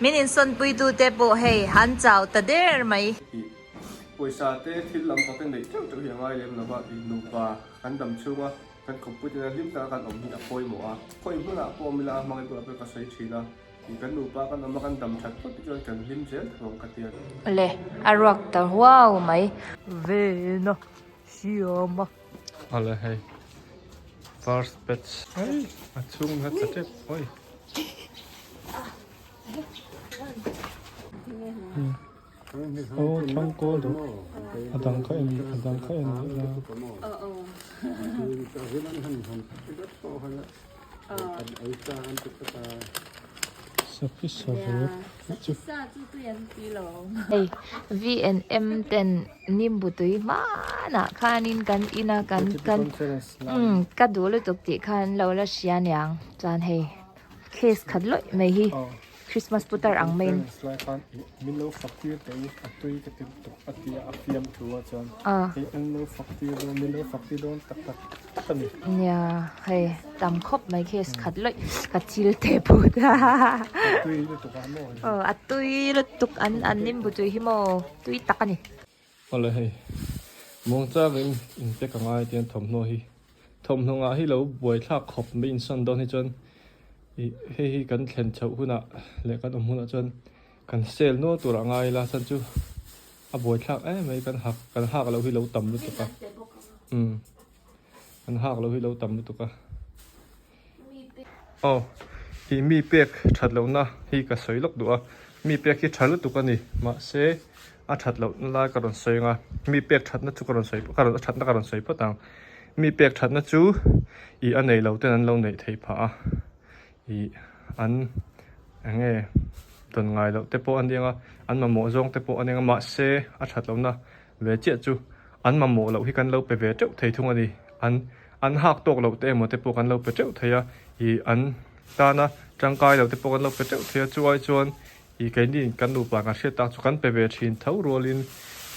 Min insawnpuitute pawh hei an chau ta der mai. Tih pawisa te thil lam pawh te neih teuh teuh hi a ngai lem lova, i nupa kan dam chhunga kan kawppui tena hlim taka kan awm hi a pawimawh a. Khawi hmunah pawh awm ila a hmangaih bulah pawh ka sawi thin a, i kan nupa kan awm a kan dam that phawt te chuan kan hlim zel tho ang ka ti a. Awle, a ruak ta huau mai. Vena siama. Awle hei first batch hei a chhung hi a tla tep oi. Aw thlang kawl deuh a dang kha en a dang kha en leh la. Sapi sarep chu. Hei V&M ten nimbu tui hmanah khanin kan in a kan kan umm ka duh lutuk tih khan an lo la hria aniang chuan hei case khat lawih mai hi Christmas putar ang maiin. Lai khan min lo fak tir teh u a tui ka ti lutuk a tia a fiam thu a chuan hei an lo fak tir dawn min lo fak tir dawn tak tak tak a ni. Nia hei tam khawp mai case khat lawih ka chil teh phut a. A tui lutuk a maw. Aw a tui lutuk an an nimbu tui hi maw tui tak a ni. Awle hei muangchangin in pe ka ngai tian thawmhnaw hi thawmhnaw ngah hi lo buaithlak khawp mai insawn dawn hi chuan ih hei hi kan thlen chhoh hunah leh kan awm hunah chuan kan sel nual tur ah ngai ila chuan chu a buaithlak em mai kan hak kan hak loh hi lo tam lutuk a umm kan hak loh hi lo tam lutuk a aw ih mi pek that lohna hi ka sawi lawk duh a mi pek hi tha lutuk a ni mahse a that lohna lai ka rawn sawi ang a mi pek thatna chu ka rawn sawi ka rawn a thatna ka rawn sawi phawt ang mi pek thatna chu ih a nei lo ten an lo neih theih phah a ih an eng nge dawn ngai loh te pawh a nia an mamawh zawng te pawh a nia mahse a that lohna ve chiah chu an mamawh loh hi kan lo pe ve teuh thei thung a ni an an hak tawk loh te emaw te pawh kan lo pe teuh thei a ih an tana tangkai loh te pawh kan lo pe teuh thei a chuai chuan ih keini kan nupa kan hriat tak chu kan pe ve thin tho rualin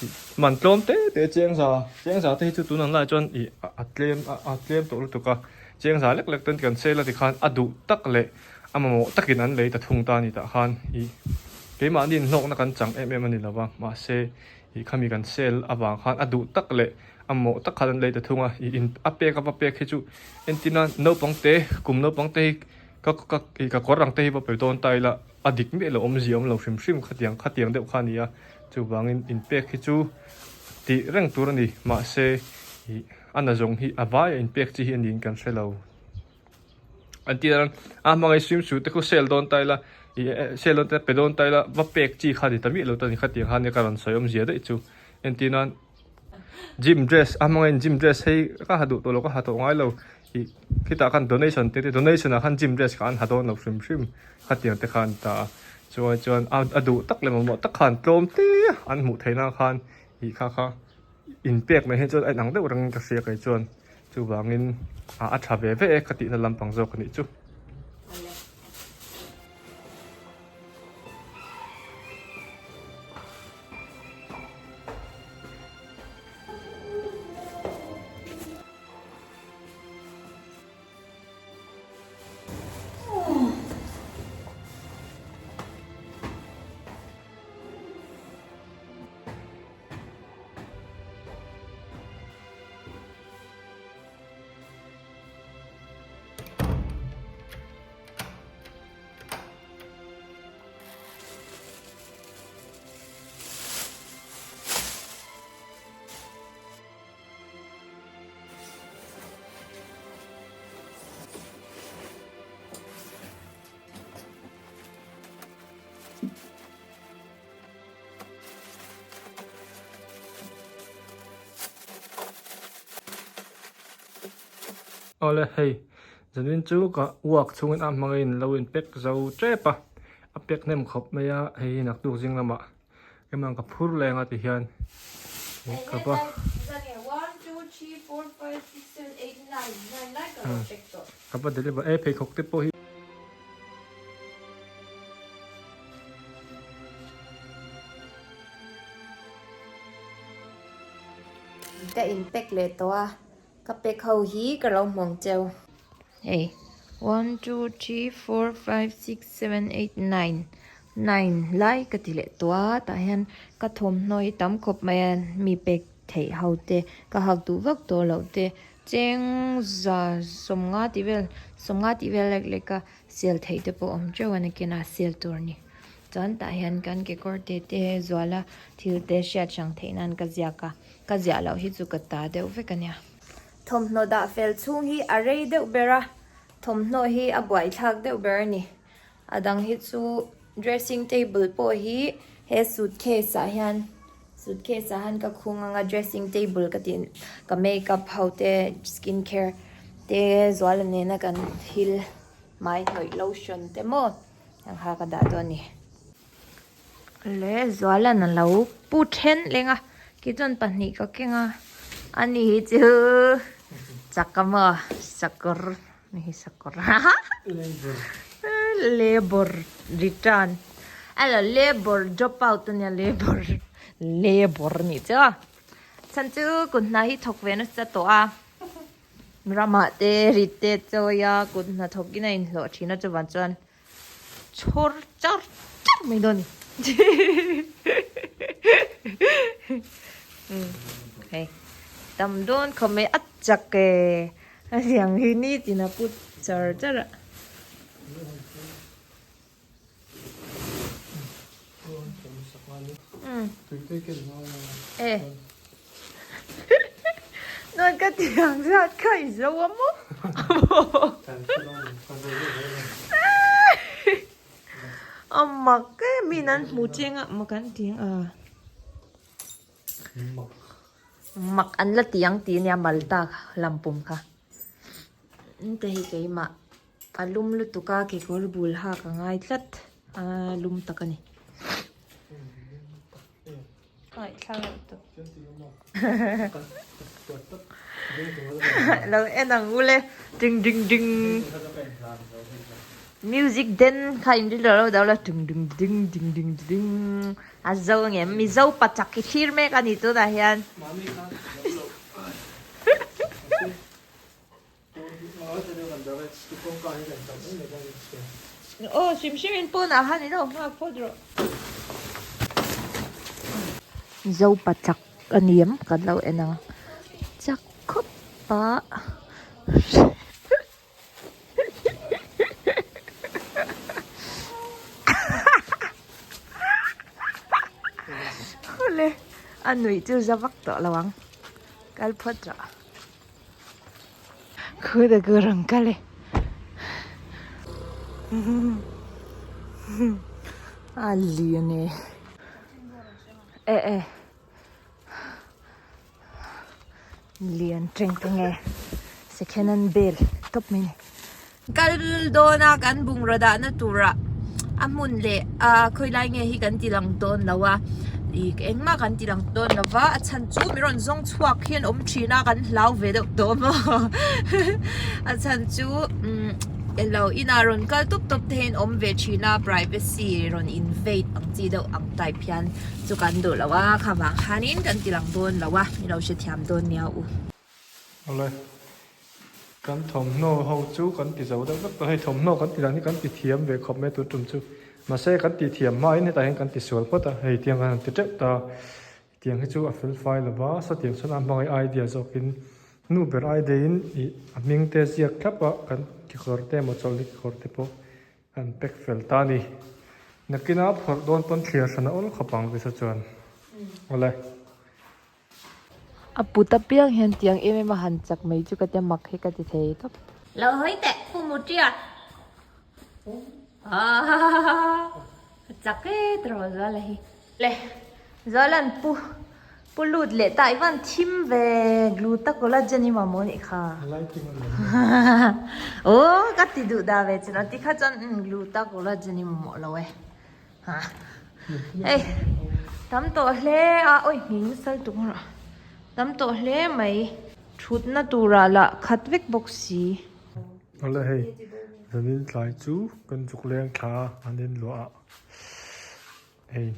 ih man tlawm te te chengza chengza te hi chu tun ang lai chuan ih a tlem a tlem tawh lutuk a chengza lek lek ten kan sel a tikhan a duh tak leh a mamawh takin an lei ta thung ta a ni tah khan ih keimahni inhlawkna kan chang em em a ni lova mahse Ih khami kan sel avang khan a duh tak leh a mawh tak khan an lei ta thung a, ih in a pek a va pek hi chu entina naupang te kum naupang te hi ka ka ih ka kawr ang te hi va pe dawn ta ila a dik miah lo awmzia awm lo hrim hrim khatiang khatiang deuh kha a ni a, chuvangin in pek hi chu tih reng tur a ni mahse ih a nazawng hi a vai a in pek chi hi a niin kan hre lo. An ti a, a hmangaih swimsuit te khu sale dawn ta ila ih eh sale dawn ta pe dawn ta ila va pek chi kha ni ta miah lo ta ni khatiang khan ka rawn sawi awmzia daih chu entir nan gym dress a hmangaihin gym dress hei ka ha duh tawh lo ka ha tawh ngai lo ih khitah khan donation te te donation ah khan gym dress kha an ha dawn lo hrim hrim khatiang te kha an ta a chuan chuan a duh tak leh mamawh tak khan tlawm te an hmuh theih nan khan ih kha kha inpek mai hi chuan a inang deuh rengin ka hria kei chuan. Chuvangin a tha ve ve e ka tihna lampang zawk a nih chu. Awle hei zanin chu ka uak chhungin a hmangin lo in pack zo tep a a pack hnem khawp mai a hei hi naktuk zing lamah emaw ka phur leng a ti hian ka va ka va deliver e pheikhawk te pawh hi. Ka in pack leh tawh a ka pack ho hi ka lo hmawng cheu. Hei one two three four five six seven eight nine. Nine lai ka ti leh tawh a tah hian ka thawmhnaw hi tam khawp mai a mi pek theih ho te ka hak duh vak tawh loh te cheng za sawmnga tih vel sawmnga tih vel lek lek a sel theih te pawh a awm teuh a nakinah sel tur a ni chuan tah hian kan kekawr te te zuala thil te hriat hrang theih nan ka ziak a ka ziah loh hi chu ka ta deuh vek a nia. Thawmhnaw dah fel chhung hi a rei deuh ber a thawmhnaw hi a buaithlak deuh ber a ni. A dang hi chu dressing table pawh hi he suitcase ah hian suitcase ah hian ka khung anga dressing table ka tih ka makeup ho te skin care te zuala nena kan thil hmai hnawih lotion te maw ang kha ka dah dawn a ni. Le zuala'n a lo pu then leng a keichuan pahnih ka keng a ani hi chu chak a maw sakawr. Ni hi sakawr Labor return alo labor drop out ania labor labor nih chu a chhan chu kut hna hi thawk ve nasa tawh a ramah te rit te chawi a kut hna thawk in a inhlawh thin a chuvang chuan chhawr char char mai dawn a ni hei tam dawn khawp mai a chak e. A liang hi nitin a put char char a. E. Nuan ka ti ang zat kha i zo a maw? A mak e mi nan hmu cheng a mak an ti ang a. Mak an la ti ang tih ania Malta lampum kha. Te hi keimah a lum lutuk a kekawr bul hak a ngai tlat a lum tak a ni. Lo en ang ule ding ding ding music den kha in ri lo lo deuh la ding ding ding ding ding ding. A zo nge Mizo pa chak hi thlir mek a ni tunah hian. Aw hrim hrim in pawnah khan i lo nghak phawt rawh. Mizo pa chak a ni em kan lo en ang chak khawp a. Awle a nuih chu za vak tawh lo ang kal phawt rawh khuda ku rawn kal e a lian e eh eh. Lian teng teng e second hand bel tawp mai ni. Kal dawn a kan bungraw dahna turah a hmun leh a khawilai nge hi kan ti lang dawn lo a ih engmah kan ti lang dawn lo va a chhan chu mi rawn zawng chhuak hian awm thin a kan hlau ve deuh tawh maw a chhan chu umm elo inah rawn kal tawp tawp te hian awm ve thin a privacy rawn invade ang chi deuh ang type hian. Chu kan duh lo a, kha vang khanin kan ti lang dawn lo a, mi lo hrethiam dawn nia u. Awle, kan thawmhnaw ho chu kan ti zo deuh vek tawh, hei thawmhnaw kan ti lang hi kan ti thiam ve khawp mai tun tum chu, mahse kan ti thiam hmain hetah hian kan ti sual phawt a, hei tiang kan han ti teuh ta, tiang hi chu a fel fai lo va, sawtiang chuan a hmangaih idea zawkin nu ber idea in ih a hming te ziak thlap a kan kekawr te emaw chawlhni kekawr te pawh. An pack fel ta a ni. Nakina phawrh dawn pawn thliar hran a awl khawp ang Visa chuan. Awle. A put apiang hian tiang em em a han chak mai chu ka tia mak hi ka ti thei tawp. Lo hawi teh Pu Mutia. Aaa chak e tiraw Zuala hi. Le Zuala'n pu pu lut leh ta i van thim ve gluta collagen i mamawh nih kha. Aw ka ti duh dah ve chin a ti kha chuan gluta collagen i mamawh lo e. Ha hei tam tawh hle a awi nghing sal tuk rawh tam tawh hle mai thutna turah lah khat vek bawk si. Awle hei zanin tlai chu kan zuk leng thla a an inluah ah. Hei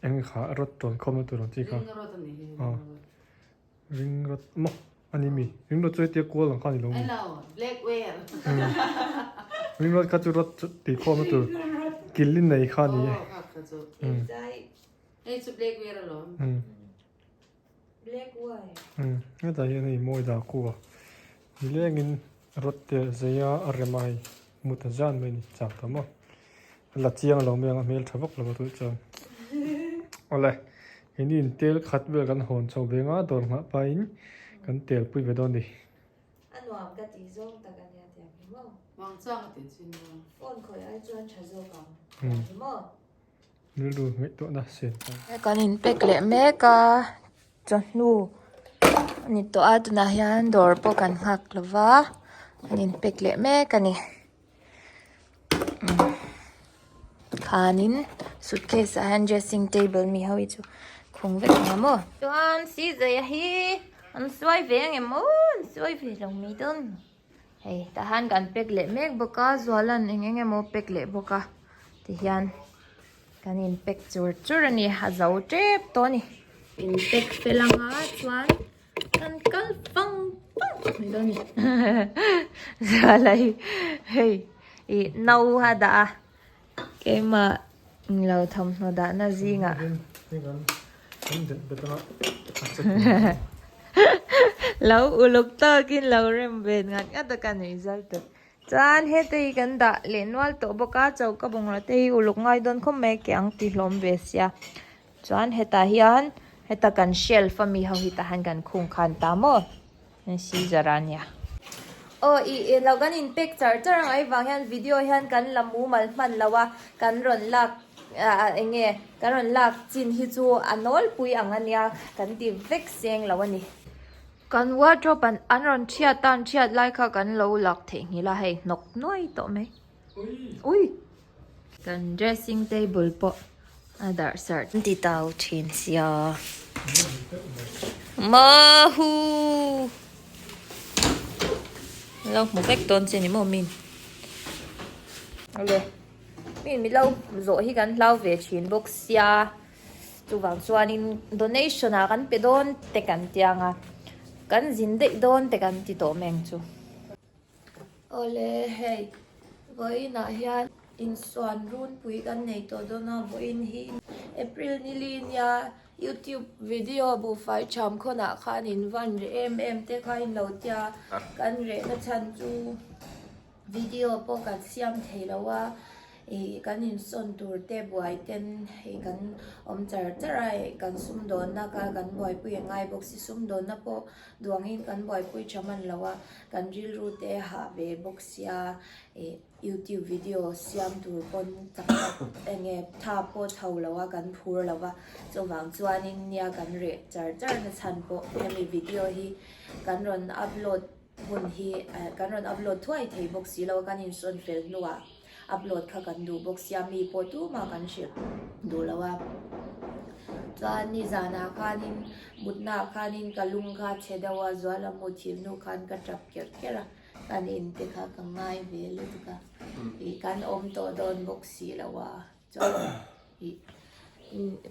eng kha rawt tawn khawm na tur ang chi kha. Ring rawt a ni hi. Ah. Ring rawt maw a ni mi. Ring rawt chu hetia kual ang kha a ni lo mi. Hello, black whale. Ring rawt kha chu rawt ti khawm na tur. Kil in nei kha ni e. Hei chu black wear alawm. Black wire. Hetah hian hei mawi dah ku a. Nilengin rod te zei a a rem a hei mut a zan mai a ni chak ta maw. A la chiang lo mai ang a hmel tha vak lo a tawh chuan. Awle keini in tel khat vel kan hawn chho ve nga dawr nghah pahin kan tel pui ve dawn a ni. A nuam ka tih zawng tak a nia tiang hi maw. Vang chang a tih chin maw. Phone khawih ai chuan tha zawk ang tiang hi maw. Rilru ngaihtuahna sen ta. Kan in pack leh mek a, chawhnu a ni tawh a tunah hian dawr pawh kan nghak lo va, kan in pack leh mek a ni. Khanin suitcase ah hian dressing table mi ho hi chu khung vek ang a maw. Chuan sizaia hi an suai ve ang em aw an suai ve lo mai dawn. Hei tah hian kan pack leh mek bawk a Zuala'n eng eng emaw pack leh bawk a tihian kan in pack chur chur a ni a zo tep tawh a ni. In pack fel anga chuan kan kal vang vang mai dawn a ni Zuala hi hei ih no a dah a keimah lo thawmhnaw dahna zingah. Lo uluk takin lo rem ve ngat ngat a ka nuih zal tawp. Chuan heta hi kan dah leh nual tawh bawk a, choka bungraw te hi uluk ngai dawn khawp mai ke ang ti hlawm ve sia. Chuan hetah hian heta kan shelf a mi ho hi tah hian kan khung khan ta maw? Scissor a nia. Aw ih ih lo kan in pack char char ang aivang hian video hian kan la mumal hman lo a, kan rawn lak ah eng nge kan rawn lak chin hi chu a nawlpui ang a nia kan ti vek seng lo a ni. Kan wardrobe an an rawn thiat a an thiat lai kha kan lo lak theihnghilh a hei hnawk nuai tawh mai. Ui! Kan dressing table pawh a darh sarh ti tau thin sia. Mahu! Lo hmu vek dawn che ni maw min? Awle, mi mi lo zawh hi kan hlau ve thin bawk sia. Chuvang chuanin donation ah kan pe dawn te kan tiang a, kan zin daih dawn te kan ti tawh meng chu. Awle hei vawiinah hian insuan runpui kan nei tawh dawn a vawiin hi April ni li nia YouTube video buhfai tham khawnah khan in van reh em em te kha in lo tia kan rehna chhan chu video pawh kan siam thei lo a ih kan insawn tur te buai ten hei kan awm char char a hei kan sumdawnna kha kan buaipui a ngai bawk si sumdawnna pawh duangin kan buaipui tha hman lo a. Kan rilru te hah ve bawk sia ih youtube video siam tur pawn chak tak enge tha pawh chho lo a kan phur lo va chuvang chuanin nia kan reh char char na chhan pawh hemi video hi kan rawn upload hun hi kan rawn upload thuai thei bawk si lo a kan insawn fel hnuah upload kha kan duh bawk sia mi pawh tumah kan hrilh duh lo a chuan nizanah khanin mutna ah khanin ka lung kha chhe deuh a zuala mu thil hnu khan ka tap kerh kerh a kan in te kha ka ngai ve lutuk a ih kan awm tawh dawn bawk si lo a chuan ih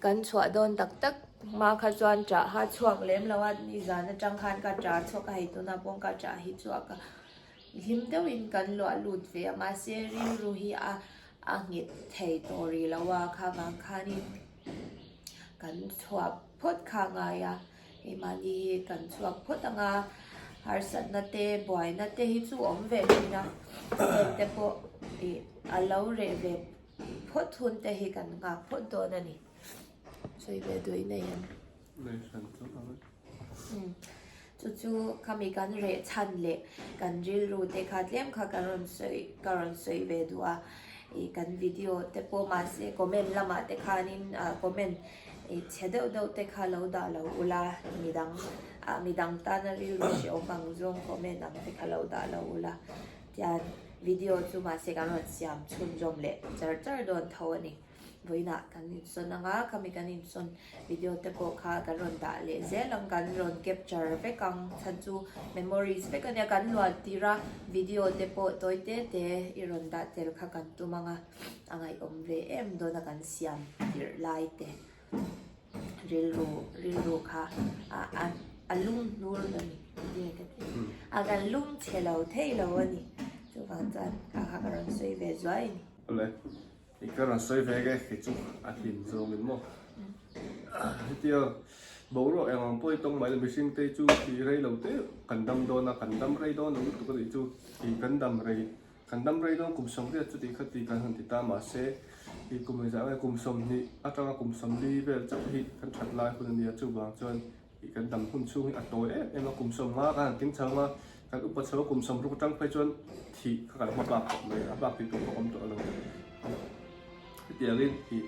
kan chhuah dawn tak tak hma kha chuan ṭah kha chhuak lem lo a nizan atang khan ka ṭah chhuak a hei tunah pawh ka ṭah hi chhuak a. Hlim deuhin kan luah lut ve a, mahse rilru hi a a nghet thei tawh rih lo a, kha vang khanin kan chhuah phawt kha a ngai a, keimahni hi kan chhuak phawt ang a, harsatna te buaina te hi chu awm ve thin a, heng te pawh ih a lo reh ve phawt hun te hi kan nghak phawt dawn a ni, sawi ve duh in nei em? Chu chu khami kan reh chhan leh kan rilru te kha tlem kha ka rawn sawi ka rawn sawi ve duh a ih kan video te pawh mahse comment lamah te khanin ah comment ih chhe deuh deuh te kha lo dah lo ula midang ah midang tana rilru hrehawm ang zawng comment ang te kha lo dah lo ula tian video chu mahse kan rawn siam chhunzawm leh char char dawn tho a ni. Vawiinah kan insawn ang a, khami kan insawn video te pawh kha kan rawn dah leh zel ang, kan rawn capture vek ang chhan chu memories vek a nia, kan luah tir a video te pawh tawi te te i rawn dah tel kha kan tum ang a, a ngaihawm ve em dawn a kan siam tirh lai te rilru rilru kha a a a lung hnur a ni nge ka ti a kan lung chhe lo thei lo a ni chuvang chuan kha kha ka rawn sawi ve zuai a ni. I ka rawn sawi ve ge kei chu a hlim zawngin maw. Hetia boruak eng ang pawh i tawng mai lo mihring te chu i rei lo te kan dam dawn a, kan dam rei dawn lo lutuk a nih chu i kan dam rei kan dam rei dawn kum 80 chuti kha ti kan han ti ta mahse i kum engzah nge kum 20 atanga kum 40 vel chauh hi kan that lai hun a nia chuvang chuan i kan dam hun chhung hi a tawi em em a kum 50 kan han tling chho ang a kan upa chho a kum 60 atang phei chuan thih kha kan hma bak khawp mai a bak tih tur pawh awm tawh lo. Hetiangin ih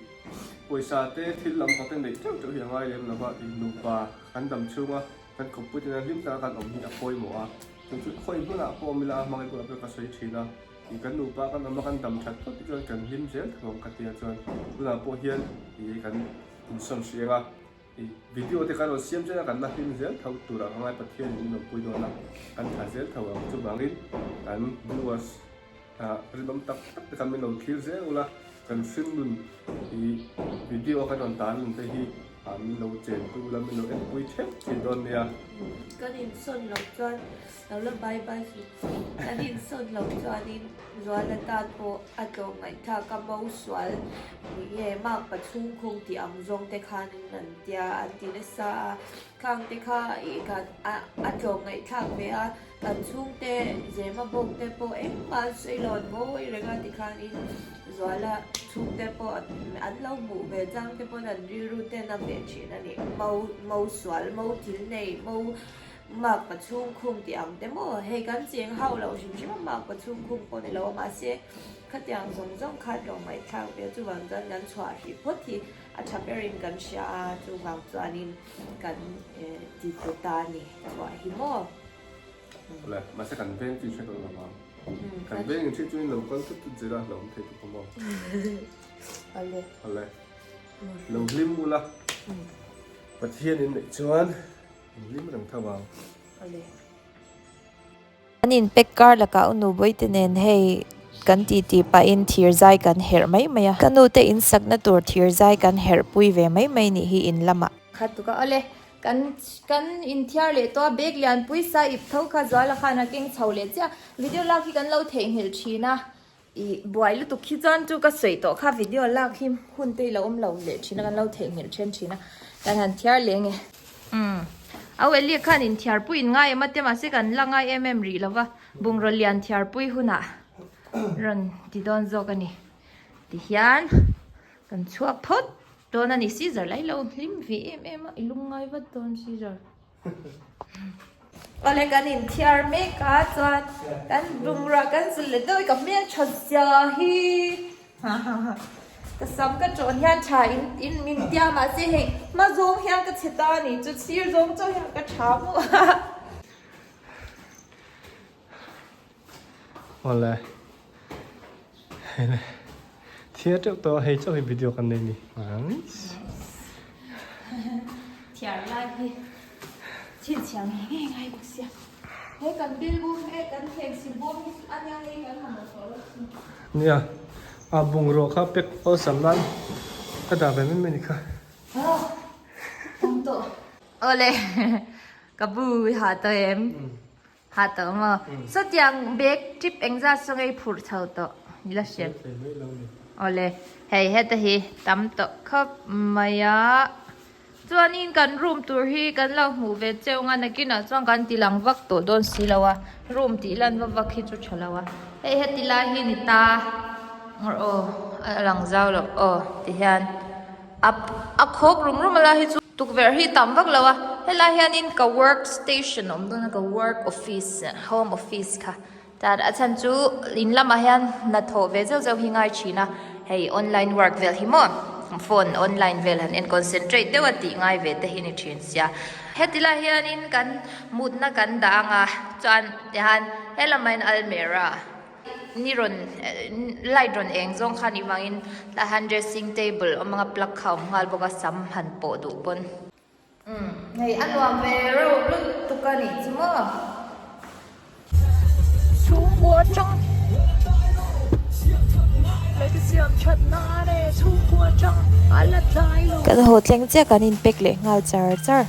pawisa te thil lam pang te neih teuh teuh hi a ngai lem lova ih nupa kan dam chhunga kan kawppui te nen hlim taka kan awm hi a pawimawh a, chu chu khawi hmunah pawh awm ila a hmangaih bulah pawh ka sawi thin a, ih kan nupa kan awm a kan dam that phawt te chuan kan hlim zel tho ang ka tia chuan tunah pawh hian ih kan insawn hrih ang a, ih video te kan rawn siam zel a kan la hlim zel tho turah ka ngai Pathian in min rawn pui dawn a kan tha zel tho ang chuvangin kan viewers. Rinawm tak tak te kha min lo thlir zel ula, kan hringnun hi video a kan rawn tar lan te hi min lo chen pui ula, min lo en pui theuh thin dawn nia. Kan insawn loh chuan lo la bye bye suh. Kan insawn loh chuanin Zuala tan pawh a tlawm ngaihthlak a mo sual nge mak pathum khung tih ang zawng te khanin an tia an ti nasa a, khang te kha ih khan a tlawm ngaihthlak ve a. Kan chhungte Zema bawk te pawh engmah an sawi lo an ngawi reng a tikhanin Zuala chhungte pawh an lo hmuh ve chang te pawn an rilru ten a ve thin a ni. Mo mo sual, mo thil nei, mo makpa chhung khum tih ang te maw hei kan cheng hauh loh hrim hrim a makpa chhung khum pawh ni lo a mahse khatiang zawng zawng khan lo ngaihthlak ve chuvang chuan kan chhuah hrih phawt hi a tha berin kan hria a chuvang chuanin kan ti tawh ta a ni chhuah hi maw. Le, mahse kan veng chu in hre tawh lo ang. Kan veng in hriat chuan lo kal tut tut zel a, lo awm thei tuk awm aw. Ale. Ale. Lo hlim ula. Pathian in neih chuan in hlim reng tho ang. Ale. An in pack kar lakah u Nubawih te nen hei kan ti tih pahin thir zai kan herh mai mai a. Ka nu te in sakna tur thir zai kan herh pui ve mai mai nih hi in lamah. Khat tuk a awle kan kan inthiar leh tawh a bag lian pui sa ip tho kha Zuala khan a keng chho leh chiah video lak hi kan lo theihnghilh thin a ih buai lutuk hi chuan chu ka sawi tawh kha video lak hi hun te ilo awm lo leh thin a kan lo theihnghilh then thin a kan han thiar leh nge umm au Elie khan inthiar pui in ngai em a te mahse kan la ngai em em rih lo va bungraw lian thiar pui hunah rawn ti dawn zawk a ni tihian kan chhuak phawt. Dawn a ni Caesar lai lo hlim ve em em a i lungngai vat dawn Caesar. Awle kan inthiar mek a chuan kan bungrua kan zil leh deuh i ka hmel tha zia hi ka sam ka tawn hian tha in in min tia mahse hei hma zawng hian ka chhe ta a ni chu sir zawng chauh hian ka tha maw. Awle hei le thiar teuh tawh a hei chauh hi video kan nei ni nice thiar lai hi chhinchhiah ngei ngei ngai bawk sia he kan bill bawm he kan thleng sil bawm hi a nia hei kan mamawh tawh lo thung nia a bungrua kha pack awlsam nan ka dah ve mai mai ni kha awm tawh awle ka bu i ha tawh em. Ha tawh maw? Sawtiang bag trip engzat saw ngei phurh chho tawh ni la hriat. Awle, hei heta hi tam tawh khawp mai a. Chuanin kan room tur hi kan lo hmuh ve cheu nga nakinah chuan kan ti lang vak tawh dawn si lo a. Room tih lan va vak hi chu tha lo a. Hei heti lai hi ni ta aw a lang zau loh aw tihian. A a khawk rum rum a lai hi chu tukverh hi tam vak lo a helai hianin ka work station a awm dawn a ka work office home office kha tan a chhan chu in lamah hian hnathawh ve zeuh zeuh hi ngai thin a hei online work vel hi maw phone online vel han en concentrate deuh a tih ngai ve te hi ni thin sia heti lai hianin kan mutna kan dah ang a chuan tihian helamah hian almirah. Ni rawn light rawn eng zawng kha anih vangin tah hian dressing table awm anga plug kha a awm nghal bawk a sam han pawh duh pawn. Umm hei a nuam ve reuh lutuk a nih chu maw. Chhungkua atang Kan haw thleng chiah kan in pack leh nghal char char.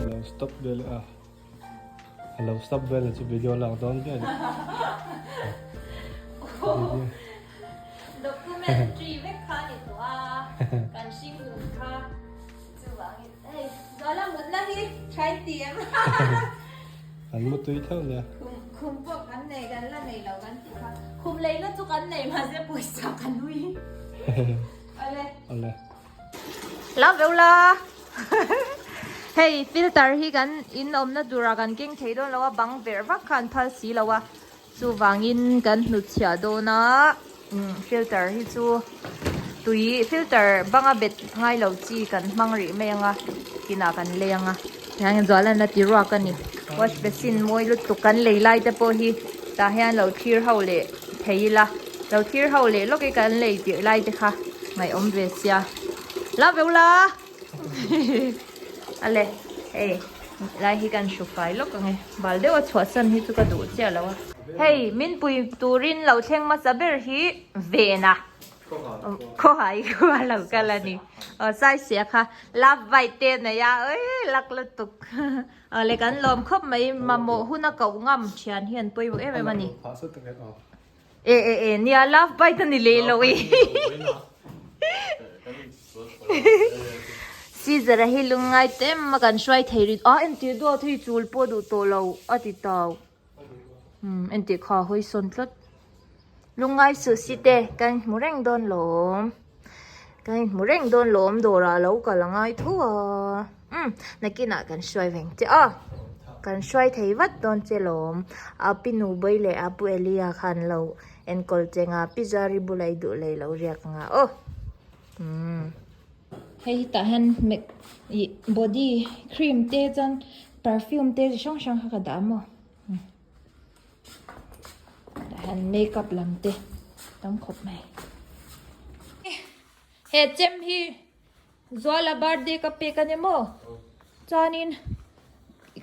Lo stop vel a a lo stop vel chu video lak dawn vel Documentary vek kha ni tawh a kan hring nun kha chuvangin hei Zuala mutna hi try ti em An mu tui theuh nia. Khum khum pawh kan nei kan la nei lo kan tih kha khum leina chu kan nei mahse pawisa kan ui Awle. Awle. La veu la Hei filter hi kan in awmna tura kan keng thei dawn lo a bang verh vak kha an phal si lo a chuvangin kan hnutchhiah dawn a filter hi chu tui filter banga bet ngai lo chi kan hmang rih mai ang a kinah kan lei ang a tihian Zualan a ti ruak a ni wash basin mawi lutuk kan lei lai te pawh hi tah hian lo thlir ho leh thei ila lo thlir ho leh lawk i kan lei tirh lai te kha ngaihawm ve sia la veu la ale hei lai hi kan hru fai lawk ang e bal deuh a chhuahsan hi chu ka duh chiah lo a hei min pui turin lo thleng hmasa ber hi ven a khawhai khu a lo kal a ni aw saisia kha love bite te nei a oi lak lutuk aw le kan lawm khawp mai mamawh hun a koh ngam thian hian pawimawh em em a ni. E e e nia love bite a ni leh lo i. Caesar a hi lungngai tem a kan hruai thei rit a entir duat hei chul pawh duh tawh lo a ti tau umm entir kha hawi sawn tlat lungngai suh si te kan hmu reng dawn lawm kan inhmu reng dawn lawm dawrah lo kal a ngai tho a umm nakinah kan hruai veng che a. Kan hruai thei vat dawn che lawm. A pi nu Bawi leh a pu Elia khan lo enkawl che nga pi Zari bula i duh lei lo riak nga aw. Umm. Hei hi tah hian ih body cream te chuan perfume te chi hrang hrang kha ka dah maw. Tah hian makeup lam te tam khawp mai. He chem hi. Zuala birthday ka pek a ni maw? Chuanin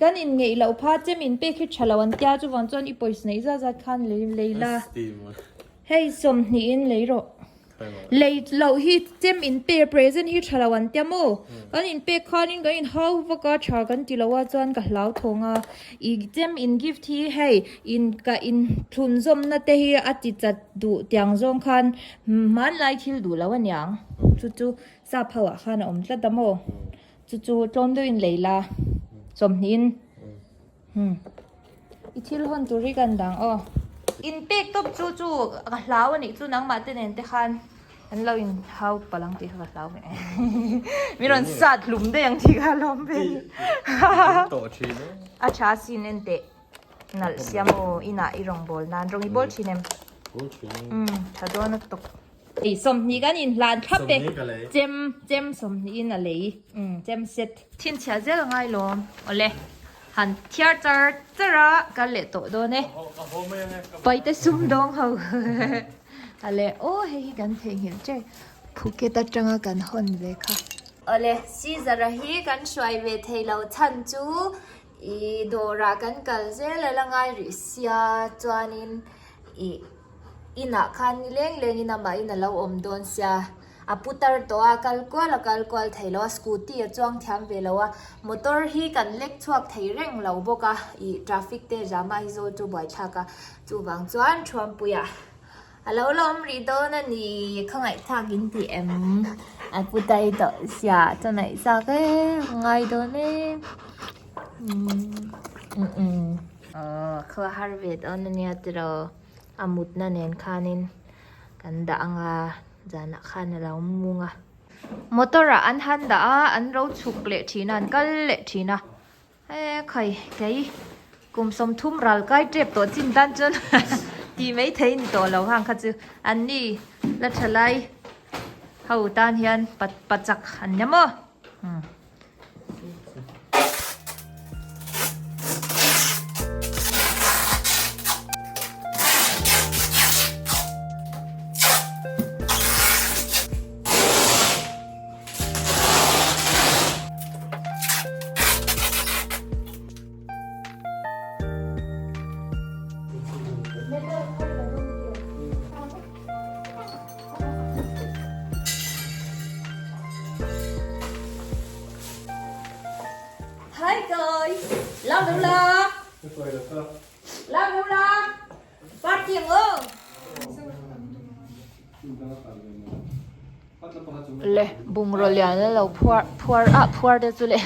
kan inngeih loh pha chem in pek hi tha lo an tia chuvang chuan i pawisa neih zat zat khan lei lei la. Hei sawmhnih in lei rawh. Lei loh hi chem in pe present hi tha lo an tia maw? Kan in pek khanin kan in hau vak a tha kan ti lo a chuan ka hlau thawng a. I chem in gift hi hei in ka in thlun zawmna te hi a ti chat duh tiang zawng khan hmanlai thil duh lo aniang chu chu. Sap ho ah khan a awm tlat a maw? Chu chu tlawm deuh in lei la chawmhnih in hmm i thil hawn tur hi kan dang aw. In pek tawp chu chu ka hlau a nih chu nangmah te nen te khan an lo in hau palh ang tih kha ka hlau ve mi rawn sat hlum daih ang tih kha lawm ve ni a tha sin en teh nalh sia maw inah i rawngbâwl nan rawng i bawl thin em? Umm tha dawn a tawk. Ei sawmhnih kan inhlan thlap e. Chem chem sawmhnihin a lei. Umm chem set. Chhinchhiah zel a ngai lawm. Awle han thiar char char a kal leh tawh dawn e. Paite sum dawng ho. Awle aw hei hi kan theihnghilh che. Phuket atanga kan hawn ve kha. Awle Caesar-a hi kan hruai ve thei lo chhan chu ih dawrah kan kal zel a la ngai rih sia chuanin ih. Inah khan ni leng lengin amahin a lo awm dawn sia, a putar tawh a, kal kual a kal kual thei lo a, scooty a chuang thiam ve lo a, motor hi kan lek chhuak thei reng lo bawk a, ih traffic te zama hi zawl chu buaithlak a, chuvang chuan Thuampuia a lo la awm rih dawn a ni, khawngaih in ti em, a putar tawh sia chuan a ihzak em, a ngai dawn em, umm umm aw khaw har ve dawn a nia tiraw. A mutna nen khanin kan dah ang a, zanah khan a lo mung a. Motor ah an han dah a, an ro chhuk leh thin a, an kal leh thin a. E khai, kei kum 30 ral kai tep tawh chin tan chuan tih mai thei ni tawh lo hang kha chu. An ni la tha lai ho tan hian pachak an nia maw. Hi guys, lam đâu la? Lam đâu la? Party ang o. Le bungraw lian a lo phuar phuar ah phuar te chu le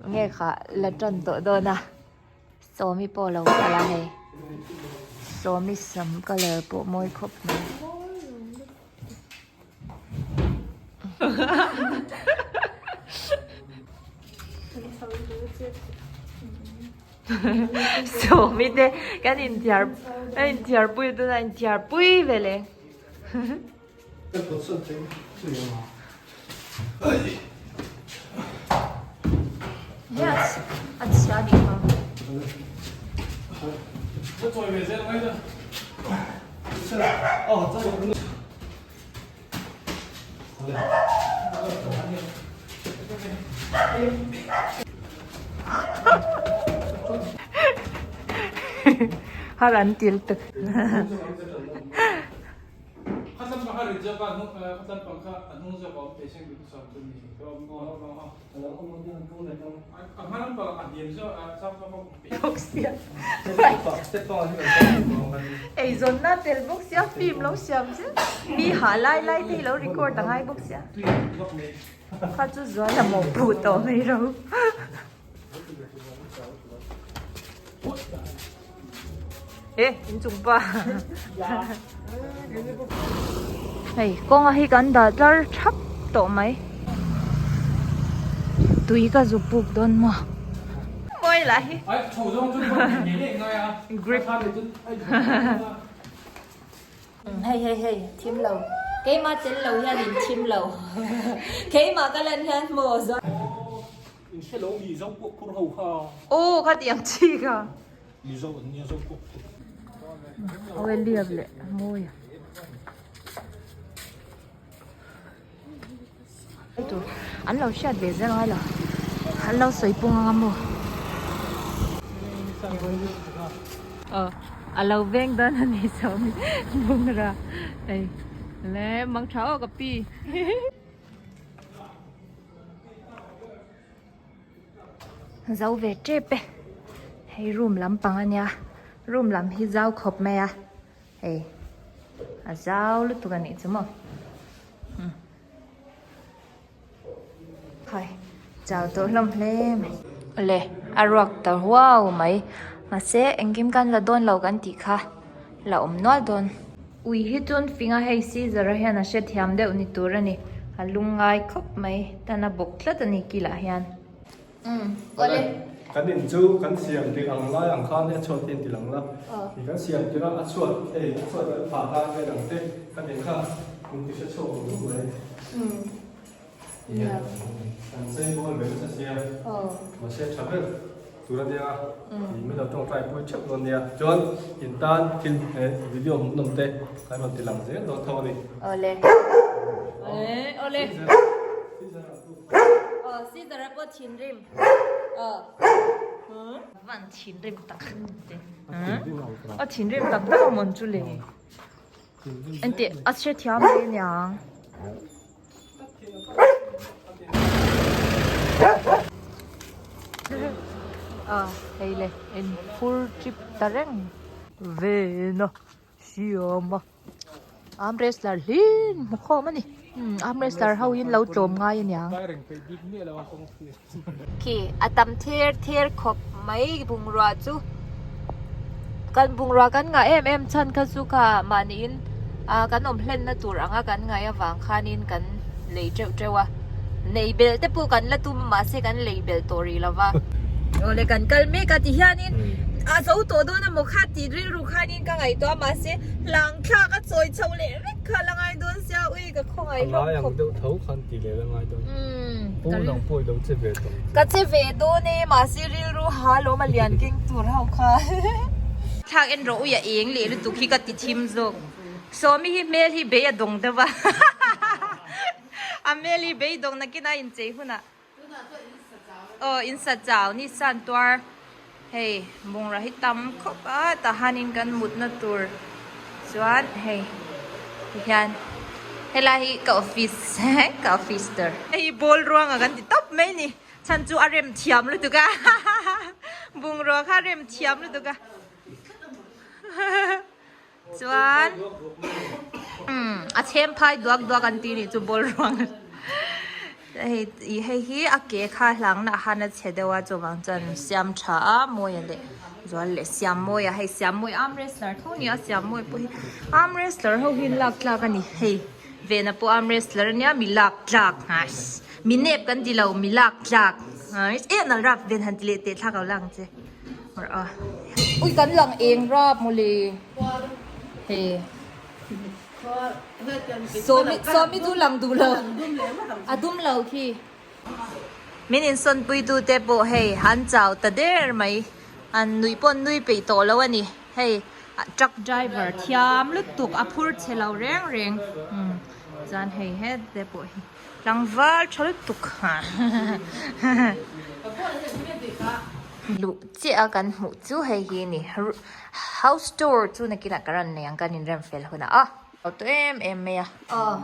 nge kha la tan tawh dawn a sawmi pawh a lo kal a hei sawmi sam colour pawh mawi khawp mai. Sawmi te kan inthiar kan inthiar pui tuna inthiar pui ve le. Yes, a chhia nih kha. Har an til tuk. Bawk sia eizawnna tel bawk sia film lo siam zel mi hah lai lai te hi lo record a ngai bawk sia kha chu zual a mawh phuh tawh mai ro. E inchung pa hei kawnga hi kan dah tlar thap tawh mai tui ka zu puk dawn maw mawi lah hi grip hei hei hei thim lo keimah tel lo hian in thim lo keimah ka lan hian maw zawn In hre lo mi zo pawh phur ho kha. Aw kha tiang chi kha. Mizo an nia zo pawh phur. Awe liak leh mawi a. Tur an lo hriat ve zel ngai lo. An lo sawi pung anga maw. Aw a lo veng dawn a ni sawmi bungra hei le mang tha aw ka pi. Zo ve tep e hei room lampang ania room lam hi zau khawp mai a hei a zau lutuk a nih chu maw khai chau tawh hlawm hle mai awle a ruak ta huau mai mahse engkim kan la dawn lo kan tih kha la awm nual dawn. Ui hi chuan fing a hei Caesar a hian a hrethiam deuh ni tur a ni a lungngai khawp mai tan a bawk tlat a ni kilah hian. Umm awle. Kan in chu kan siam tir ang lai ang khan a chhuat hi an ti lang la i kan siam tir a a chhuat hei a chhuat kan phah lai vel ang te kan in kha min ti hre chhuak ang duh mai. Umm Nia kan chei bawl ve nasa sia mahse tha ber tur a nia ih min lo tawngtai pui theuh dawn nia chuan in tan thil he video hmuhnawm te kan rawn ti lang zel dawn tho a ni. Awle awle aw Caesar a pawh thinrim aw van thinrim tak te a thinrim tak tak a mawn chu le engtih a hrethiam mai aniang. A hei le in phur trip ta reng ven a siam a arm wrestler hlin hmu khawm a ni arm wrestler ho in lo tlawm ngai aniang khi a tam ther ther khawp mai bungrua chu kan bungrua kan ngah em em chhan kha chu kha mahniin ah kan awm hlenna tur anga kan ngaih avang khanin kan lei teuh teuh a nei belh te pawh kan la tum a mahse kan lei belh tawh rih lo va. Awle kan kal mek a ti hianin a zo tawh dawn emaw kha tih rilru khanin ka ngaihtuah a mahse hlang thlak a chawi chho leh vek kha la ngai dawn sia ui. Ka khawngaih hlawm khawp. A ngai ang deuh tho khan ti leh la ngai dawn. Pu nang pawh i lo che ve tawh. Ka che ve dawn e, mahse rilru ha lawm a lian keng tur ho kha. Thlak en rawh ui a eng leh lutuk hi ka ti thim zawk. Sawmi hi hmel hi bei a dawng deuh a. A hmel hi bei dawng nakin a inchei hunah. Aw in sa chau ni san tuar. Hei bungrah hi tam khawp a tah hianin kan mutna tur chuan hei tihian helai hi ka office ka office tur. Hei hi ball ruanga kan ti tawp mai ni chhan chu a rem thiam lutuk a bungrua kha a rem thiam lutuk a chuan umm a chhem phai duak duak an ti nih chu ball ruang hei ih hei hi a ke kha hlangna ah khan a chhe deuh a chuvang chuan siam tha a mawi leh zual leh siam mawi a hei siam mawi arm wrestler tho a ni a siam mawi pawh hi arm wrestler ho hi an lak tlak a ni hei vena pawh arm wrestler ania mi lak tlak mi nep kan ti lo mi lak tlak eh nal rap ven han ti leh teh thlak lo la ang che. Ui kan lang eng rap mawle he sawmi sawmi chu lang duh lo a dum lo khi min insawn pui tu te pawh hei an chau ta der mai an nuih pawh an nui peih tawh lo a ni hei truck driver thiam lutuk a phur chhe lo reng reng chuan hei hete pawh hi. Tlangval tha lutuk ha Luh chiah a kan hmuh chu hei hi a ni house tour chu nakinah ka rawn nei ang kan inrem fel hunah a to em em mai a aw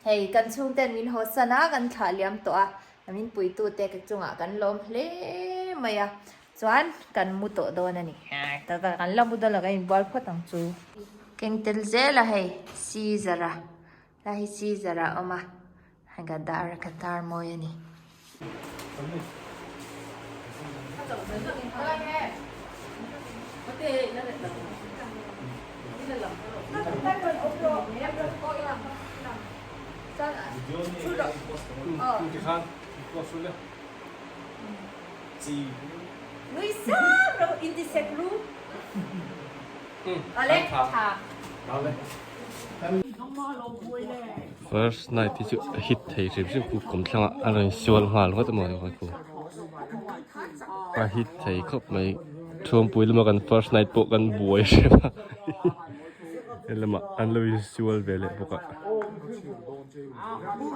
hei kan chhungten min haw san a kan thlah liam tawh a min puitu te ka chungah kan lawm hle mai a chuan kan mu tawh dawn a ni kan la mu dawn lo kan inbual phawt ang chu keng tel zel a hei scissor a. Lai hi Caesar a awm a, hei ka dar ka tar mawi a ni. First night hi chu a hit thei hrim hrim khu kawm thlangah a rawn sual nghal ngawt amaw ni khu a hit thei khawp mai thuampui lama kan first night pawh kan buai hrep a helamah an lo insual ve leh bawk a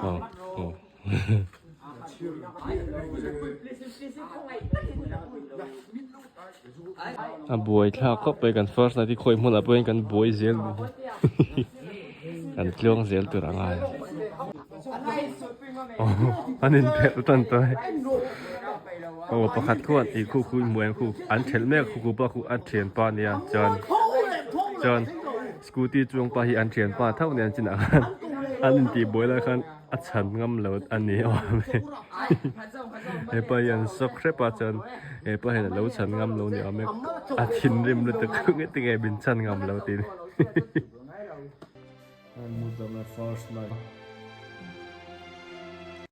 aw aw. A buai thlak khawp mai kan first night hi khawi hmunah pawhin kan buai zel mai hi kan tluang zel tur a ngai an inphelh tan ta hei aw pakhat khuan ih khu khu hmuh em khu an thelh mek khu khu pa khu a thianpa a nia chuan chuan scooty chuang pa hi an thianpa tho nia an chinah khan an intih buai lai khan a chhan ngam lo a ni awm e hepa hi an sawk hrep a chuan hepa hian alo chhan ngam lo ni awm e a thinrim lutuk nge tinge min chhan ngam lo tih.